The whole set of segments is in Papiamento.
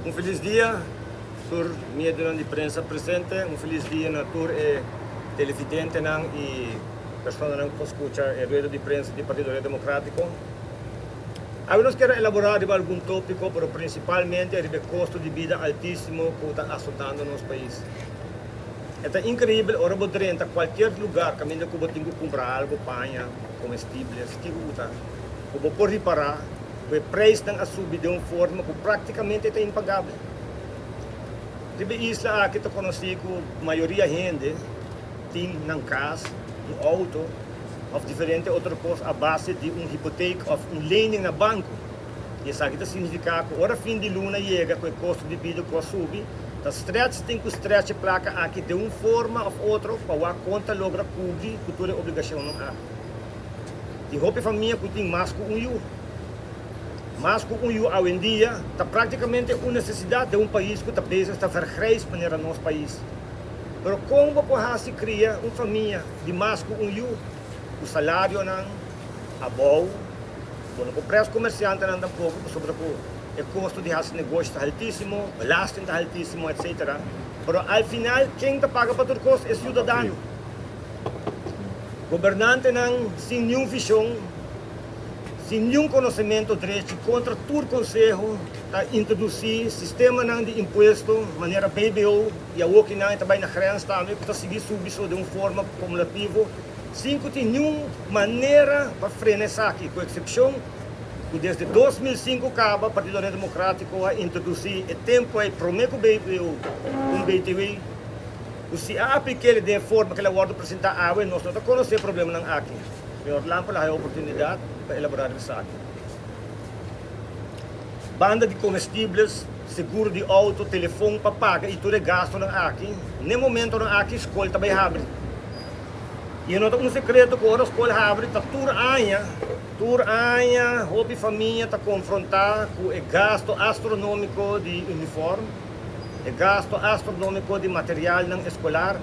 Un felis dia tur medionan di prensa presente, un felis dia na tur e televidentenan y personanan cu ta scucha e rueda di prensa di Partido Red Democratico. Awe nos kier a elabora riba algun topico, pero principalmente riba e costo di bida altisimo cu ta azotando nos pais. E ta increibel ora bo drenta cualkier lugar caminda cu bo tin cu cumpra algo, paña, comestibles, kico cu ta, cu bo por ripara cu e prijsnan a subi den un forma cu practicamente ta impagabel. Riba e isla aki ta conoci cu mayoria hende tin nan cas, un auto of diferente otro cos a base di un hipoteek of un lening na banco. Y esaki ta significa cu ora fin di luna yega cu e costo di bida cu a subi, ta stretch tin cu stretch e placa aki den un forma of otro pa wak con ta logra cubri cu tur e obligacionnan aki. Tin hopi famia cu tin mas cu un yu. Mas cu un yu awendia ta practicamente un necesidad den un pais cu ta bezig ta vergrijs manera nos pais. Pero con bo por haci cria un famia di mas cu un yu cu salarionan abou? Bo no por pres comerciantenan tampoco pasobra cu e costo di haci negoshi ta altisimo, belasting ta altisimo, etc. Pero al final ken ta paga pa tur cos? E ciudadano. Gobernantenan sin niun vision, sin niun conocemento drechi contra tur conseho ta introduci sistemanan di impuesto manera BBO y awoki nan e ta bay na grens tambe cu ta sigui subi so den un forma cumulativo sin cu tin niun manera pa frena esaki cu excepcion cu desde 2005 caba Partido Red Democratico a introduci e tempo ey prome cu BBO un BTW. Ku si a aplik'é den e forma ku el a wòrdu presentá awe, nos no ta konosé e problemanan aki. Señor Lampe lo haya oportunidat pa elaborá riba esaki. Banda di komestibles, seguro di outo, telefon pa paga i tur e gastunan aki, n'e momentonan aki skol ta bai habri. I e no ta un sekreto ku ora skol habri ta tur aña, tur aña hopi famia ta konfrontá ku e gastu astronómiko di unifòrm. E gasto astronomico di materialnan escolar,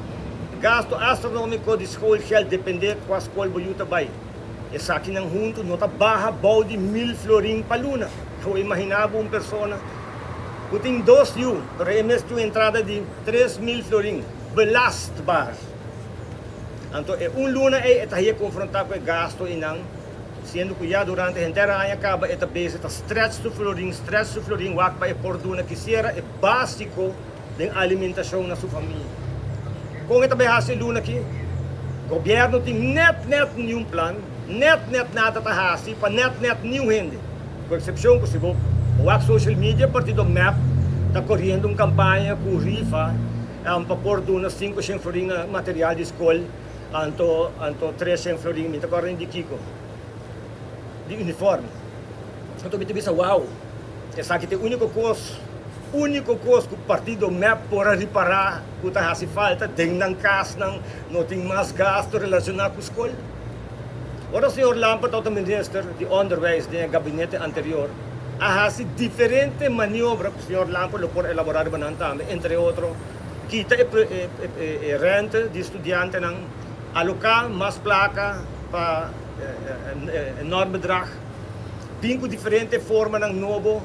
e gasto astronomico di schoolgeld depende cua scol bo yu ta bay. Esakinan hunto no ta baha bou di mil florin pa luna. Bo imagina bo un persona cu tin dos yu pero e mes tin un entrada di 3000 florin belastbaar. Anto e un luna ey e ta haya confronta cu e gasto eynan. Siendo cu ya durante henter aña caba e ta bezig ta stretch su florin, stretch su florin wak pa e por duna kisiera e basico den alimentacion na su famia. Con e ta bay haci e luna aki? Gobierno tin net net niun plan, net net nada ta haci pa net net niun hende. Cu excepcion cu si bo wak social media partido mep ta coriendo un campaña cu rifa pa por duna 500 florin na material di scol. Anto anto 300 florin mi ta kòrda di kiko di uniforme. Anto mi ta bisa wow esaki ta e úniko kos úniko kos ku partido mep por a ripará ku ta hasi falta den nan kasnan no tin mas gasto relashoná ku skol. Ora señor Lamper tabata minister di onderwijs den e gabinete anterior a hasi diferente maniobra ku señor Lamper lo por elaborá riba nan tambe entre otro Kita e rente di studiantenan, aloká mas plaka pa enorm bedrag, bin ku diferente formanan nobo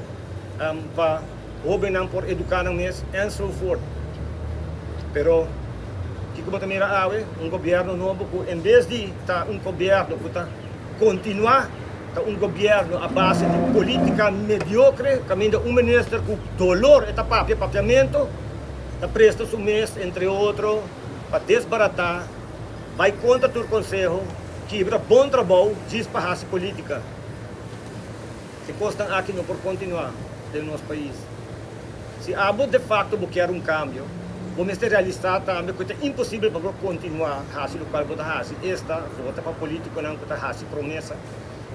pa hóbennan por eduká nan mes enzovoort. Pero kiko bo ta mira awe? Un gobièrnu nobo ku en bes di ta un gobièrnu ku ta kontinuá, ta un gobièrnu a base di polítika mediokre kaminda un minister ku dolor e ta papia papiamentu, Ta presta su mes, entre otro, pa desbaratá, bai kontra tur konseho, kibra bon trabou djis pa hasi polítika. E kosnan aki no por kontinuá den nos pais. Si abo de fakto bo kier un kambio, bo mester realisá tambe ku ta imposibel pa bo kontinuá hasi lokual bo ta hasi, esta, vota pa polítikonan ku ta hasi promesa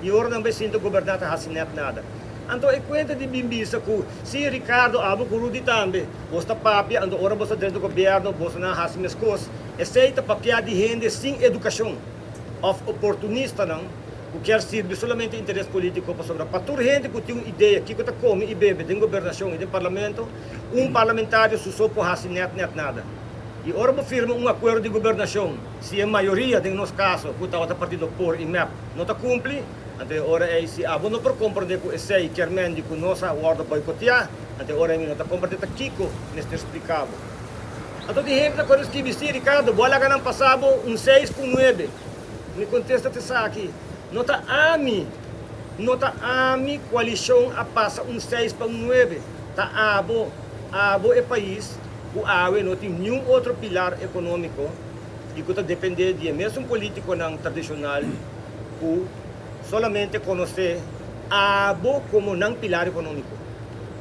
i ora nan bai sinta goberná ta hasi nèt nada. Anto e kuenta di bin bisa ku si Ricardo abo ku Rudy tambe bos ta papia anto ora bos ta drenta gobierno boso nan hasi meskos. Esei ta papia di hende sin edukashon of oportunistanan ku kier sirbi solamente interes politiko pasobra pa tur hende ku tin un idea kiko ta kome i bebe den gobernashon i den parlamento un parlamentario su so por hasi nèt nèt nada. I ora bo firma un akuerdo di gobernashon si e mayoria den nos kaso ku tabata partido por i mep no ta kumpli. Anto e ora ei si abo no por komprondé ku esei kier men di ku nos a wòrdu boikoteá, anto e ora ei mi no ta komprondé ta kiko mester splika bo. Anto tin hende ta kore skibi, Sí, Ricardo, bo a laga nan pasa bo un seis ku un nuebe. Mi kontesta ta esaki, No ta ami, no ta ami koalishon a pasa un seis pa un nuebe, ta abo, abo e pais ku awe no tin niun otro pilar ekonómiko i ku ta dependé di e mesun polítikonan tradishonal ku solamente konosé abo komo nan pilar ekonómiko.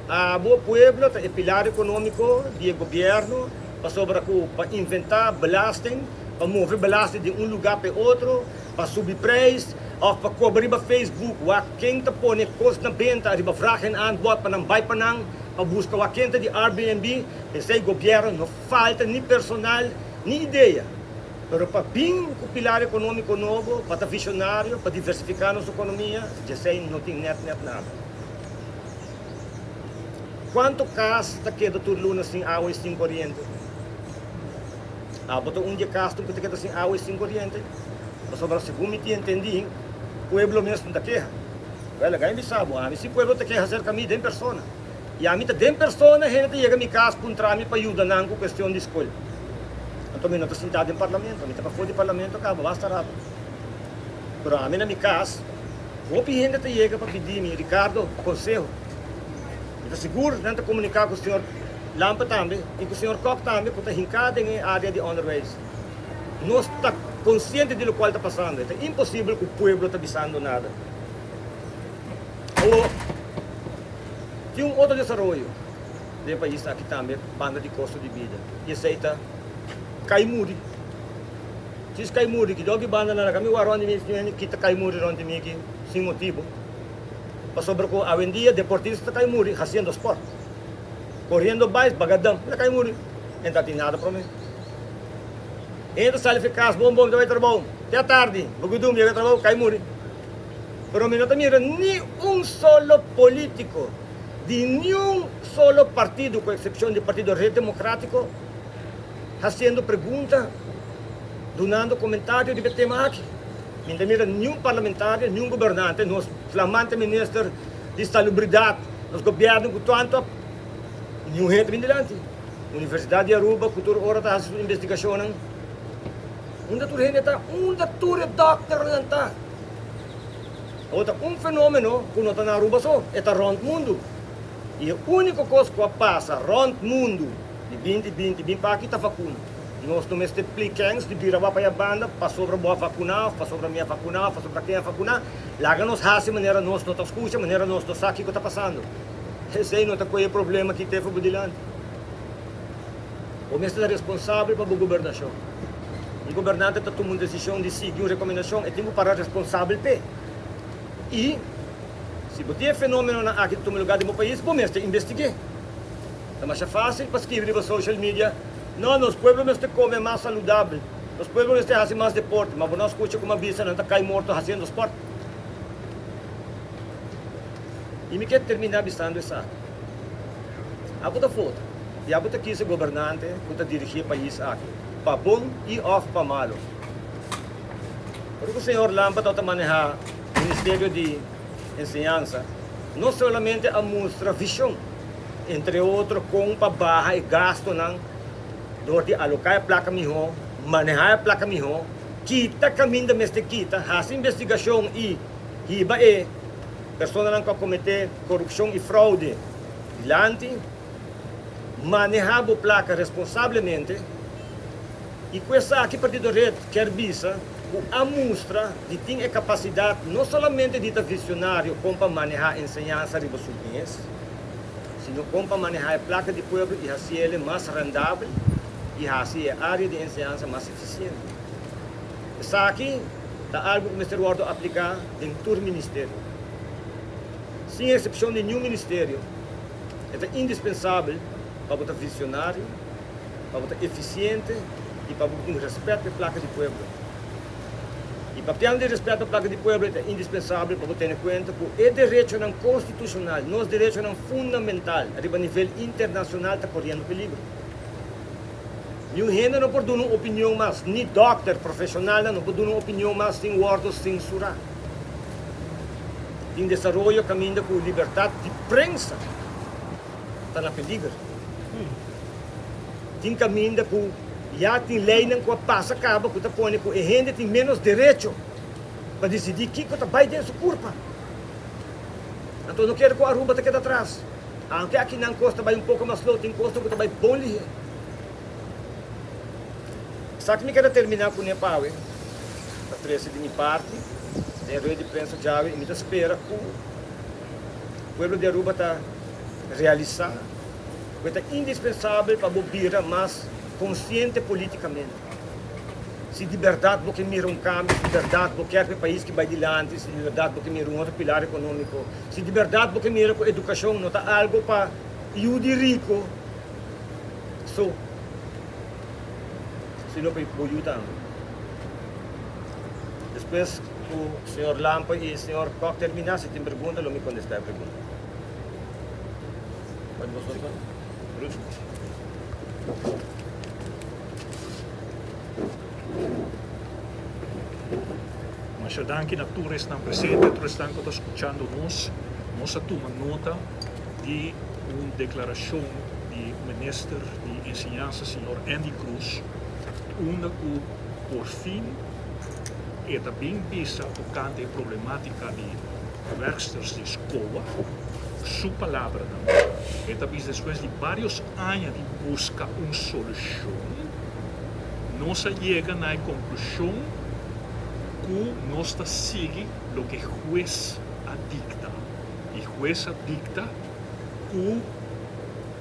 Abo, pueblo, ta e pilar ekonómiko di e gobièrnu pasobra ku pa inventá belasting, pa move belasting di un lugá pa e otro, pa subi preis òf pa kobra riba Facebook wak ken ta pone kos na benta riba vraag en antwoord pa nan bai pa nan pa buska wak ken ta di Airbnb. P'esei gobièrnu no falta ni personal ni idea. Pero pa bin ku pilar ekonómiko nobo, pa ta visionario, pa diversifiká nos ekonomia, djesei no tin nèt nèt nada. Kuantu kas ta keda tur luna sin awa i sin koriente? Abo ta un di e kasnan ku ta keda sin awa i sin koriente? Pasobra segun mi tin entendí, pueblo mes no ta keha. Wèl, laga mi bisa bo, ami si pueblo ta keha serka mi den persona. I ami ta den persona, hende ta yega mi kas puntra mi pa yuda nan ku kuestion di skol. Anto mi no ta sintá den parlamento, mi ta pafó di parlamento kaba basta rato. Pero ami na mi kas, hopi hende ta yega pa pidi mi, Ricardo, konseho. Mi ta sigur nan ta komuniká ku señor Lampe tambe i ku señor Kok tambe ku ta hinká den e área di onderwijs. Nos ta konsiente di lokual ta pasando. E ta imposibel ku pueblo ta bisando nada. Awor, tin un otro desaroyo den e pais aki tambe banda di kosto di bida i esei ta kai muri. Djis kai muri ki dòki banda nan a kami wak rònt di mi si hende kita kai muri rònt di mi aki sin motibu. Pasobra ku awendia deportista ta kai muri hasiendo spòrt. Koriendo bais bagadam ta kai muri. E no ta tin nada promé. Hende ta sali fi kas bon bon ta bai trabou te atardi bugudum yega trabou kai muri. Pero mi no ta mira ni un solo politico di niun solo partido, cu excepcion di Partido Red Democratico, haciendo pregunta, dunando comentario riba e tema aki. Mi no ta mira niun parlamentario, niun gobernante, nos flamante minister di salubridad, nos gobierno cu tanto a, niun hende ta bin dilanti. Universidad di Aruba cu tur ora ta haci su investigacionnan, unda tur hende ta? Unda tur e dokternan ta? Awor ta un fenomeno ku no ta na Aruba so, e ta rònt mundu. I e úniko kos ku a pasa rònt mundu di binti binti bin pa aki ta vakuna. Nos no mester plikèns di bira wak pa e banda pasobra bo a vakuná òf pasobra mi a vakuná òf pasobra ken a vakuná. Laga nos hasi manera nos no ta skucha, manera nos no sa kiko ta pasando. Esei no ta kohe e problema ki te for bo dilanti. Bo mester ta responsabel pa bo gobernashon. Un gobernante ta tuma un desishon di sigui un rekomendashon, e tin ku para responsabel p'e. I si bo tin e fenomenonan aki ta tuma lugá den bo pais, bo mester investig'é. Ta masha fásil pa skibi riba social media, No, nos pueblo mester kome mas saludabel, nos pueblo mester hasi mas deporte, ma bo no a skucha kuma bisa nan ta kai morto hasiendo spòrt. I mi ke terminá bisando esaki. Abo ta vota i abo ta kis e gobernante ku ta dirigí e pais aki, pa bon i òf pa malu. Ora ku señor Lampa tabata manehá Ministerio di Enseñansa, no solamente a mustra vishon, entre otro kon pa baha e gastunan dor di aloká e plaka mihó, manehá e plaka mihó, kita kaminda mester kita, hasi investigashon i hiba e personanan ku a kometé korupshon i froude dilanti, manehá bo plaka responsablemente i ku esaki Partido Red kier bisa ku a mustra di tin e kapasidat no solamente di ta visionario kon pa manehá enseñansa riba su mes, sino kon pa manehá e plaka di pueblo i hasiele mas rendabel i hasi e área di enseñansa mas efisiente. Esaki ta algu ku mester wòrdu apliká den tur ministerio. Sin eksepshon di niun ministerio, e ta indispensabel pa bo ta visionario, pa bo ta efisiente i pa bo tin rèspèt pa e plaka di pueblo. I papiando di rèspèt pa e plaka di pueblo, e ta indispensabel pa bo tene kuenta ku e derechonan konstitushonal, nos derechonan fundamental riba nivel internashonal ta koriendo peligro. Niun hende no por duna un opinion mas, ni dòkter, profeshonalnan no por duna un opinion mas sin wòrdu sensurá. Tin desaroyo kaminda ku libertat di prensa ta na peliger. Tin kaminda ku ya tin leinan ku a pasa kaba ku ta pone ku e hende tin ménos derecho pa disidí kiko ta bai den su kurpa. Anto no kere ku Aruba ta keda atras. Aunke akinan kos ta bai un poko mas slow, tin kosnan ku ta bai bon lihé. Esaki mi keda terminá kuné pawe ta trese di mi parti den rueda di prensa djawe i mi ta spera ku pueblo di Aruba ta realisá ku e ta indispensabel pa bo bira mas konsiente politikamente. Si di bèrdat bo ke mira un kambio, si di bèrdat bo kier ku e pais ki bai dilanti, si di bèrdat bo ke mira un otro pilar ekonómiko, si di bèrdat bo ke mira ku edukashon no ta algu pa yu di riko so, sino pa bo yu tambe. Despues ku señor Lampe i señor Kok terminá, si tin pregunta lo mi kontestá e pregunta. Ruth. Masha danki na tur esnan presente, tur esnan ku ta skuchando nos. Nos a tuma nota di un deklarashon di Minister di Enseñansa señor Endy Croes unda ku por fin e ta bin bisa tokante e problematika di werksters di skoa. Su palabranan, e ta bisa despues di varios aña di buska un solushon, nos a yega na e konklushon ku nos ta sigui loke hues a dikta. I hues a dikta ku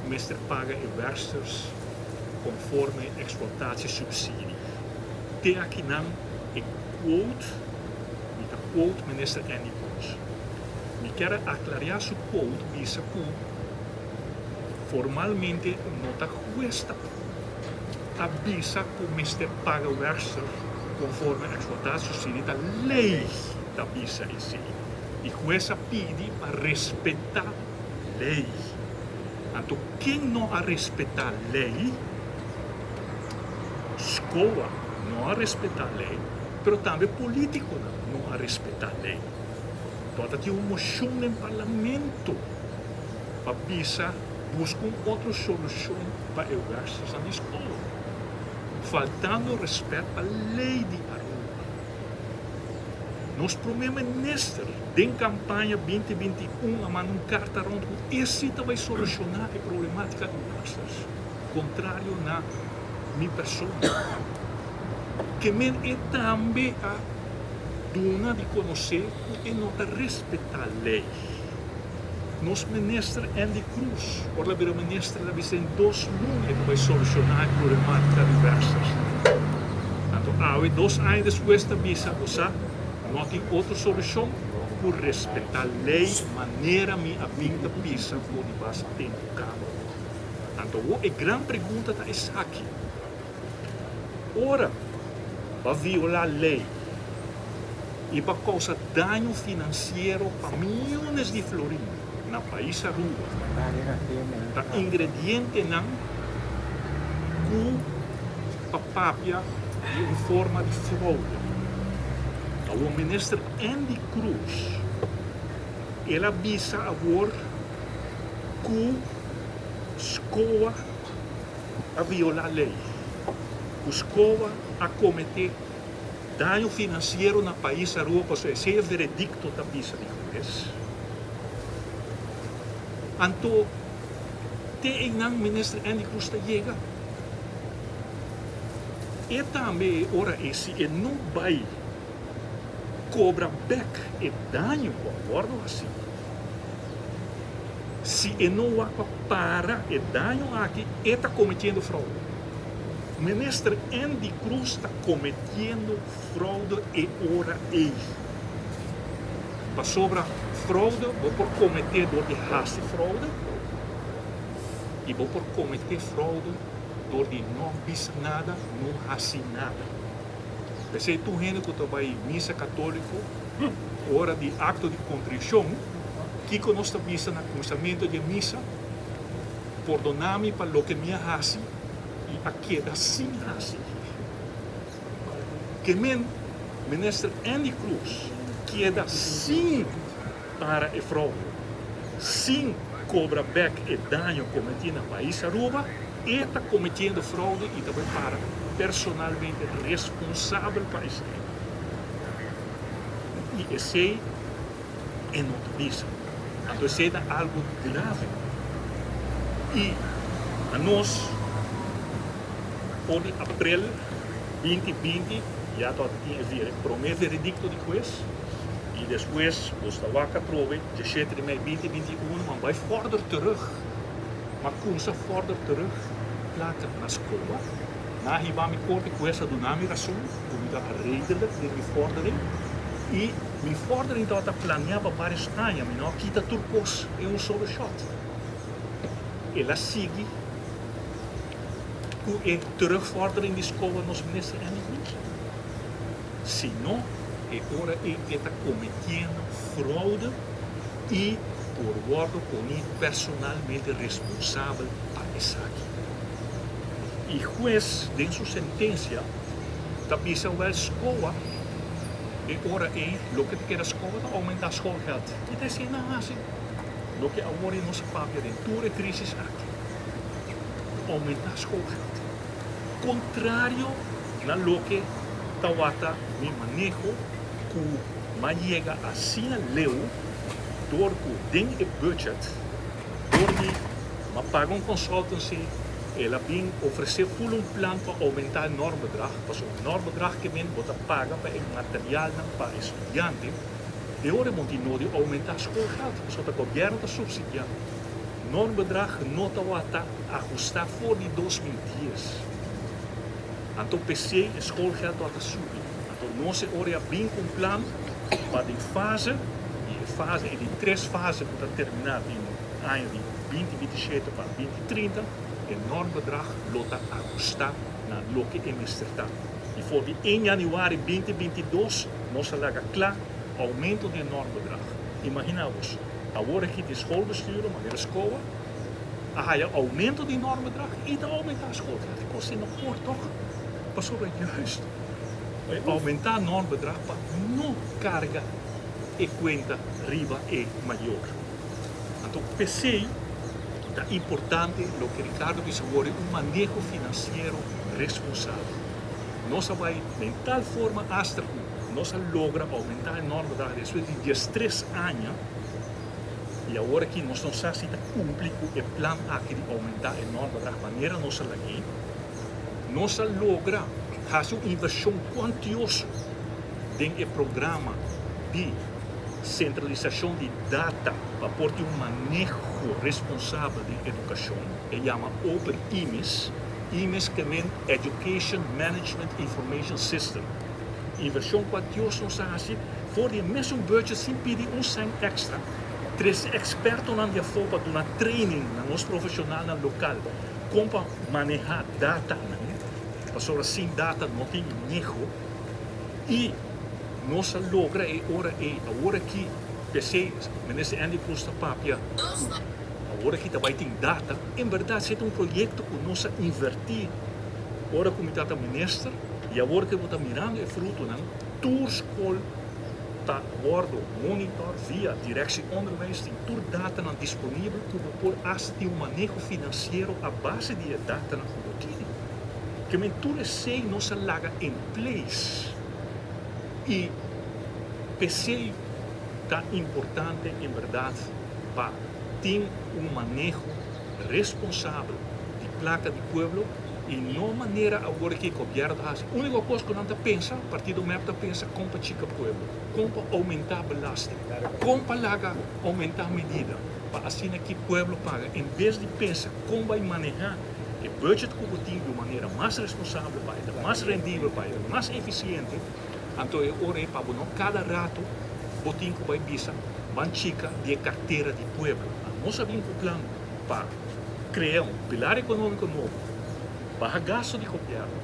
mester paga e werksters konforme eksploitatiesubsidie. Te akinan e quote, mi ta quote Minister Endy Croes. Mi kier a aclaria su quote bisa cu formalmente no ta hues ta a bisa cu mester paga werkster conforme exploitatiesubsidie, ta ley ta bisa esey. Y hues a pidi pa respeta ley. Anto ken no a respeta ley? Scoa no a respeta ley, pero tambe politiconan no a respeta ley. Tabata tin un mocion den parlamento pa bisa busca un otro solucion pa e werkstersnan di scoa, faltando respet pa ley di Aruba. Nos prome minister den campaña binti 21 a manda un carta rond cu esi ta bay soluciona e problematica di werksters, contrario na mi persona. Ke men e tambe a duna di conoce cu e no ta respeta ley. Nos minister Endy Croes ora el a bira minister el a bisa den dos luna e ta bay soluciona e problematica di werksters. Anto awe dos aña despues ta bisa bo sa no tin otro solucion cu respeta ley manera mi a bin ta bisa for di basa tempo caba. Anto awo e gran pregunta ta esaki, ora bo a viola ley y pa causa daño financiero pa miyones di florin na pais Aruba, ta ingredientenan cu pa papia di un forma di fraude. Awor Minister Endy Croes el a bisa awor cu SCOA a viola ley, cu SCOA a comete Daño financiero na pais Aruba pasobra esey e veredicto ta bisa di hues. Anto te eynan Minister Endy Croes ta yega. E tambe e ora ey si e no bay cobra bek e daño cu a wordo haci, si e no wak pa para e daño aki e ta cometiendo fraude. Minister Endy Croes ta cometiendo fraude e ora ey. Pasobra fraude bo por comete door di haci fraude y bo por comete fraude door di no bisa nada, no haci nada. P'esey tur hende cu ta bay misa catolico ora di acto di contricion, kico nos ta bisa na cuminsamento di e misa? Pordona mi pa loke mi a haci i a keda sin hasi. Ke men Minister Endy Croes keda sin para e fraude, sin cobra bek e daño cometi na pais Aruba, e ta cometiendo fraude y ta bay para personalmente responsabel pa esey. Y esey e no ta bisa. Anto esey ta algo grave. Y anos for di april 2020 ya tabata tin e vere prome veredicto di hues y despues nos ta wak atrobe 17 di mei 2021 man bay vorder terug ma cunsa vorder terug placa na scola na hiba mi corte hues a duna mi rason cu mi tabata redelijk den mi vordering y mi vordering tabata planea pa varios aña mi no a kita tur cos den un solo shot el a sigui Ku e terugvordering di skola nos minister Andy Cruz? Si no, e ora ei e ta kometiendo fraude i por wòrdu poní personalmente responsabel pa esaki. I hues den su sentensia ta bisa wèl skoa e ora ei loke ta keda skoa ta oumentá schoolgeld. I ta esei nan hasi loke awor ei nos a papia den tur e krisis aki. Oumentá schoolgeld. Kontrario na loke tawata mi maneho ku m'a yega asina leu dor ku den e budget dor di m'a paga un consultancy el a bin ofresé ful un plan pa oumentá e normbedrag pasobra e normbedrag ke men bo ta paga pa e materialnan pa e studiante e ora e bon tin nodi oumentá schoolgeld pasobra ta gobièrnu ta supsidiá. Normbedrag no tawata ahusta for di 2010. Anto p'esei e schoolgeld tawata subi. Anto nos e ora a bin ku un plan pa den fase, i e fase e di tres fase ku ta terminá den aña di 2027 pa 2030, e normbedrag lo ta ahusta na loke e mester ta. I for di 1 januari 2022 nos a laga kla oumento di e normbedrag. Imagina bos. Awor aki di schoolbesturen, manera SCOA, a haya aumento di normbedrag y ta aumenta schoolgeld. E cos no por toch? Pasobra juist aumenta normbedrag pa no carga e cuenta riba e mayor. Anto p'esey ta importante loke Ricardo bisa awor, un maneho financiero responsabel. Nos a bay den tal forma hasta cu nos a logra aumenta e normbedrag despues di 13 aña y awor aki nos no sa si ta cumpli cu e plan aki di aumenta e normbedrag manera nos a lag'é. Nos a logra haci un inversion cuantioso den e programa di centralisacion di data pa por tin un maneho responsabel den educacion, e yama Open IMIS. IMIS ke men Education Management Information System. Inversion cuantioso nos a haci for di e mesun budget sin pidi un cent extra. Trece expertonan di afo pa duna training na nos profesionalnan local con pa maneha datanan, pasobra sin data no tin maneho. Y nos a logra e ora ey. Awor aki p'esey Minister Andy Cruz ta papia cu awor aki ta bay tin data. En berdad esey ta un proyecto cu nos a inverti ora cu mi tata minister y awor cu bo ta mirando e frutonan. Tur skol ta wordo monitor via Directie Onderwijs, tin tur datanan disponibel ku bo por hasta tin un maneho finansiero a base di e datanan ku bo tini. Ke men tur esei nos a laga in place i p'esei ta importante en berdad pa tin un maneho responsabel di plaka di pueblo. Y no manera awor ki gobierno ta haci. Unico cos cu nan ta pensa, partido mep ta pensa con pa chica pueblo, con pa aumenta belasting, con pa laga aumenta medida pa asina ki pueblo paga en bes di pensa con bay maneha e budget cu bo tin di un manera mas responsabel pa e ta mas rendibel, pa e ta mas eficiente. Anto e ora ey pa bo no cada rato bo tin cu bay bisa ban chica di e cartera di pueblo. Nos a bin cu plan pa. Krea un pilar ekonómiko nobo, baha gasto di gobièrnu,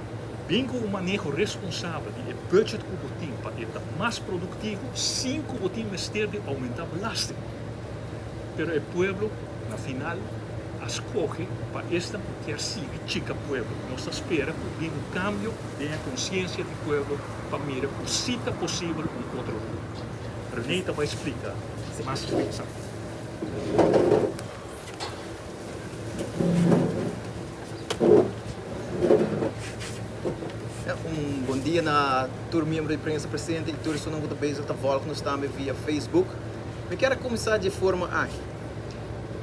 bin ku un maneho responsabel di e budget ku bo tin pa e ta mas produktivo sin ku bo tin mester di oumentá belasting. Pero e pueblo na final a skohe pa esnan ku kier sigui chika pueblo. Nos ta spera ku bin un kambio den e konsiensia di pueblo pa mira ku si ta posibel un otro rumbo. René ta bai splika mas riba esaki. Un bon dia na tur miembro di prensa presente y tur esunnan cu ta bezig ta volg nos tambe via Facebook. Mi kier a cuminsa di e forma aki.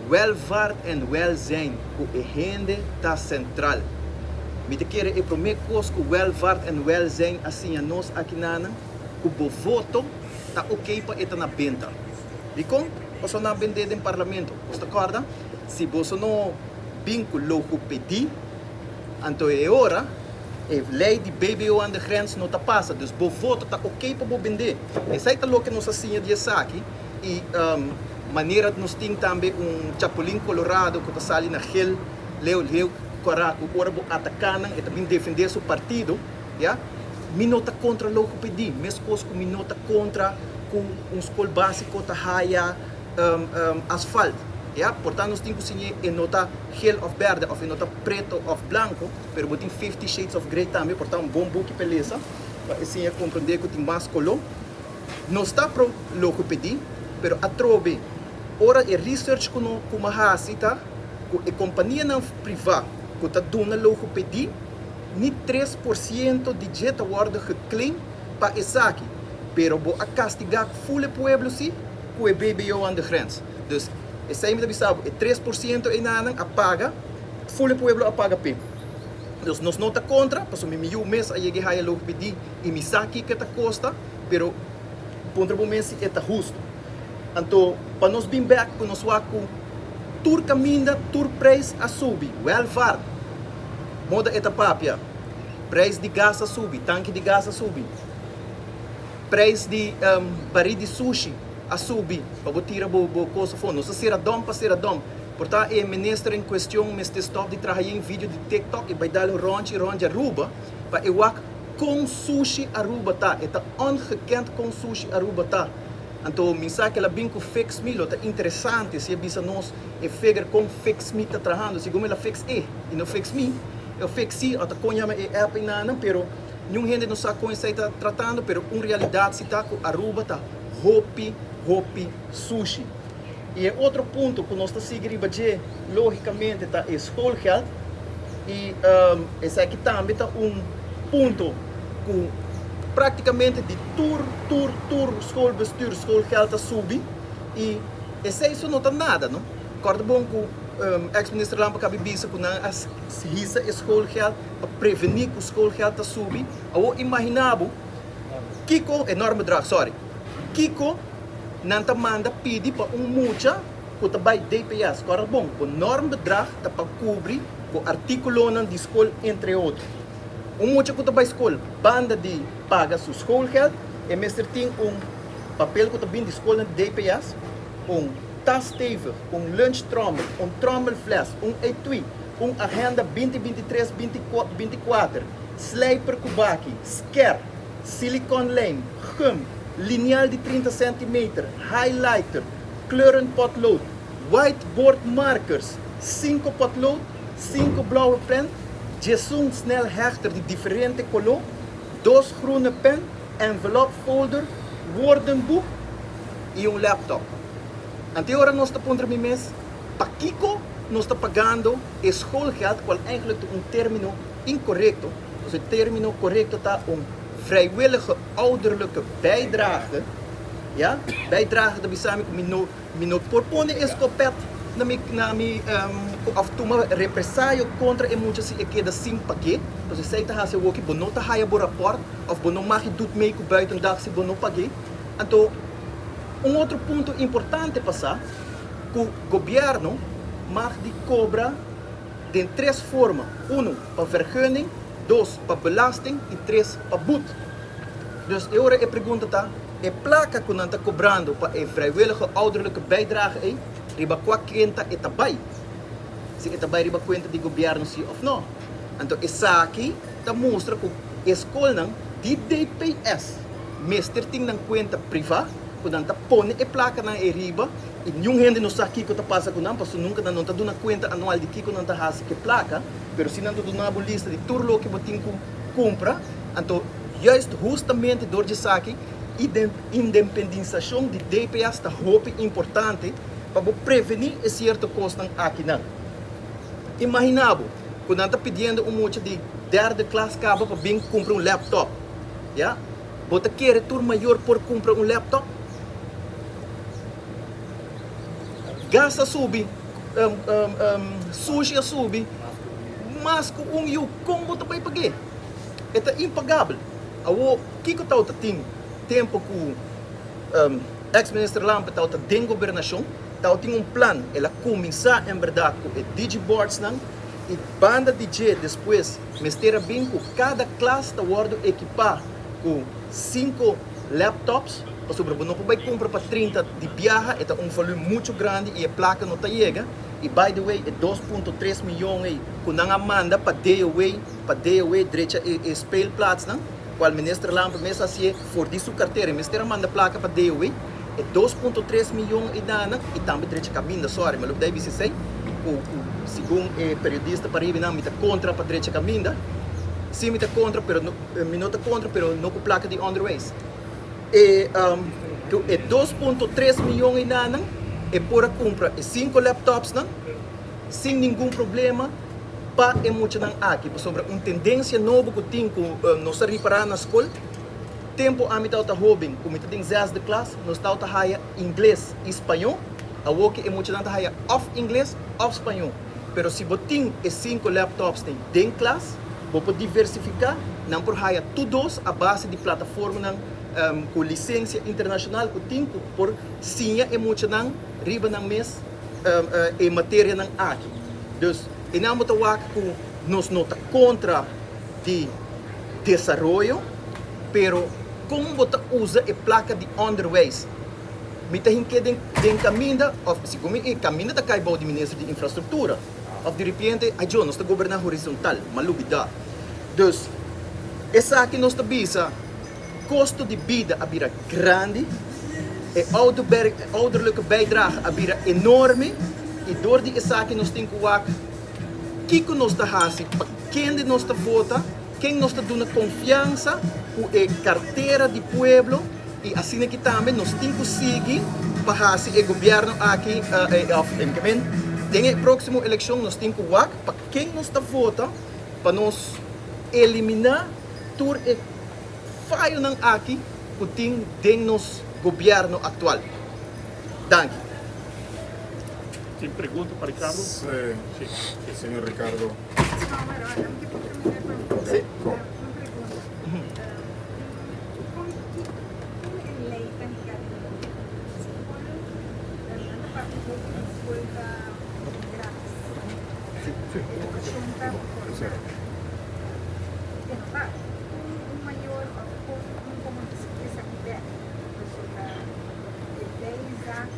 Welvaart en welzijn cu e hende ta central. Mi ta kere e prome cos cu welvaart en welzijn a siña nos akinanan cu bo voto ta ok pa e ta na benta. Dikon? Pasobra nan a bend'é den parlamento. Boso ta kòrda? Si boso no bin ku logopedie, anto e ora e lei di BBO aan de grens no ta pasa. Dus bo voto ta oké pa bo bend'é. Esei ta loke nos a siña di esaki. I manera nos tin tambe un chapulín colorado ku ta sali na gel, leu, leu, kòrá ku ora bo ataká nan e ta bin defendé su partido. Ya. Mi no ta kontra logopedie, meskos ku mi no ta kontra ku un skol básiko ta haya asfalt. Ya. Por tanto nos tin ku siñ'é e no ta gel òf bèrdè òf e no ta preto òf blanko, pero bo tin Fifty Shades of Grey tambe, por ta un bon buki pa e lesa pa e siña komprondé ku tin mas koló. Nos ta pro logopedie, pero atrobe ora e research ku no ku mi a hasi ta ku e kompanianan privá ku ta duna logopedie, Ni 3% di dje ta wòrdu geclaim pa esaki, pero bo a kastigá ful e pueblo si ku e BBO aan de grens. Dus esei mi ta bisa bo, e 3% einanan a paga, ful e pueblo a paga p'e. Dus nos no ta kontra, pasobra mi yu mes a yega e haya logopedie i mi sa kiko e ta kosta, pero puntra bo mes si e ta hustu. Anto pa nos bin bèk ku nos wak ku tur kaminda tur preis a subi, welvaart. Moda e ta papia, Prijs di gas a subi, tanki di gas a subi, prijs di barí di sushi a subi pa bo tira bo bo kos afó. Nos ta sera dòm pa sera dòm. Por ta e minister en kuestion mester stòp di traha yen video di TikTok i bai dal un ròntji rònt di Aruba pa e wak kon sushi Aruba ta. E ta ongekend kon sushi Aruba ta. Anto mi sa ku el a bin ku Fix Me, lo ta interesante si e bisa nos e figure kon Fix Me ta trahando. Segun el a fix e i no fix mi, e fix si ota kon yama e app einanan, pero niun hende no sa kon esei ta tratando, pero un realidat si ta ku Aruba ta hopi hopi sushi. I e otro punto ku nos ta sigui riba dje logikamente ta e schoolgeld i esaki tambe ta un punto ku praktikamente di tur tur tur schoolbestuur schoolgeld ta subi i esei so no ta nada no. Kòrda bon ku ex minister Lampe kabi bisa ku nan a hisa e schoolgeld pa prevení ku schoolgeld ta subi. Awor imaginá bo kiko, e normbedrag sorry, kiko nan ta manda pidi pa un mucha ku ta bai DPS. Kòrda bon ku normbedrag ta pa kubri ku artíkulonan di skol entre otro. Un mucha ku ta bai skol banda di paga su schoolgeld e mester tin un papel ku ta bin di skolnan di DPS, un tas stevig, un lunchtrommel, un trommelfles, un etui, un agenda binti binti tres binti binti kuater, slijper ku baki, sker, siliconlijm, gum, linial di 30 centimeter, highlighter, kleurenpotlood, whiteboard markers, sinku potlood, sinku blauwe pen, djesun snelhechter di diferente koló, dos groene pen, envelop folder, woordenboek i un laptop. Anto e ora nos ta puntra mi mes, pakiko nos ta pagando e schoolgeld, cual eigenlijk ta un termino incorrecto, pasobra e termino correcto ta un vrijwillige ouderlijke bijdrage, ya, bijdrage ta bisa mi cu mi no mi no por pone e scopet na mi na mi of tuma represayo contra e mucha si e keda sin pag'e, pasobra esey ta haci awoki bo no ta haya bo rapport of bo no mag doet mee cu buitendag si bo no pag'e. Anto un otro punto importante pa sa cu gobierno mag di cobra den tres forma, uno pa vergunning, dos pa belasting y tres pa boet. Dus e ora e pregunta ta, e placa cu nan ta cobrando pa e vrijwillige ouderlijke bijdrage ey, riba cua cuenta e ta bay? Si e ta bay riba cuenta di gobierno si of no? Anto esaki ta mustra cu e scolnan di DPS mester tin nan cuenta priva cu nan ta pone e placanan ey riba y niun hende no sa kico ta pasa cu nan pasobra nunca nan no ta duna cuenta anual di kico nan ta haci cu e placa, pero si nan ta duna bo lista di tur loke bo tin cu cumpra, anto juist hustamente door di esaki. Independisashon di DPS ta hopi importante pa bo prevení e sierto kosnan akinan. Imaginá bo ku nan ta pidiendo un mucha di derde klas kaba pa bin kumpra un laptop. Ya? Bo ta kere tur mayor por kumpra un laptop? Gas a subi, sushi a subi, mas ku un yu, kon bo ta bai pag'é? E ta impagabel. Awor, kiko tawata tin tempu ku ex minister Lampe tawata den gobernashon? Tawatin un plan, el a kuminsá en bèrdat ku e digiboardsnan i banda di dje despues mester a bin ku kada klas ta wòrdu ekipá ku sinku laptops, pasobra bo no por bai kumpra pa 30 di biaha, e ta un volume muchu grandi i e plaka no ta yega. I by the way e 2.3 miyon ei ku nan a manda pa DOW, pa DOW drecha e e speelplaatsnan, kual Minister Lampe mes a hasié for di su kartera, e mester a manda plaka pa DOW, e 2.3 miyon ei dana i tambe drecha kaminda, sorry, mi a lubida e bisa esei, ku ku segun e periodista pariba nan mi ta kontra pa drecha kaminda, si mi ta kontra pero no mi no ta kontra pero no ku plaka di onderwijs. E ku e 2.3 miyon ei dana e por a kumpra e sinku laptopsnan sin ningun problema pa e muchanan aki pasobra un tendensia nobo ku tin ku nos a ripará na skol tempu ami tabata hóben ku mi ta den zesde klas nos tabata haya ingles i spañó awor ke e muchanan ta haya òf ingles òf spañó pero si bo tin e sinku laptopsnan den klas bo por diversifiká nan por haya tur dos a base di plataformanan ku lisensia internashonal ku tin ku por siña e muchanan riba nan mes e materianan aki. Dus e nan bo ta wak ku nos no ta kontra di desaroyo, pero kon bo ta usa e plaka di onderwijs? Mi ta hink'é den den kaminda òf segun mi e kaminda ta kai bou di minister di infrastruktura òf diripiente ay djo nos ta goberná horizontal, m'a lubidá. Dus esaki nos ta bisa. Kosto di bida a bira grandi, e ouderlijke bijdrage a bira enorme i dor di esaki nos tin ku wak kiko nos ta hasi, pa kende nos ta vota, ken nos ta duna konfiansa ku e kartera di pueblo i asina ki tambe nos tin ku sigui pa hasi e gobièrnu aki òf den e próksimo elekshon nos tin ku wak pa ken nos ta vota pa nos eliminá tur e fayonan aki ku tin den nos gobierno aktual. Danki. Tin pregunta pa Ricardo? Si, señor Ricardo. Si.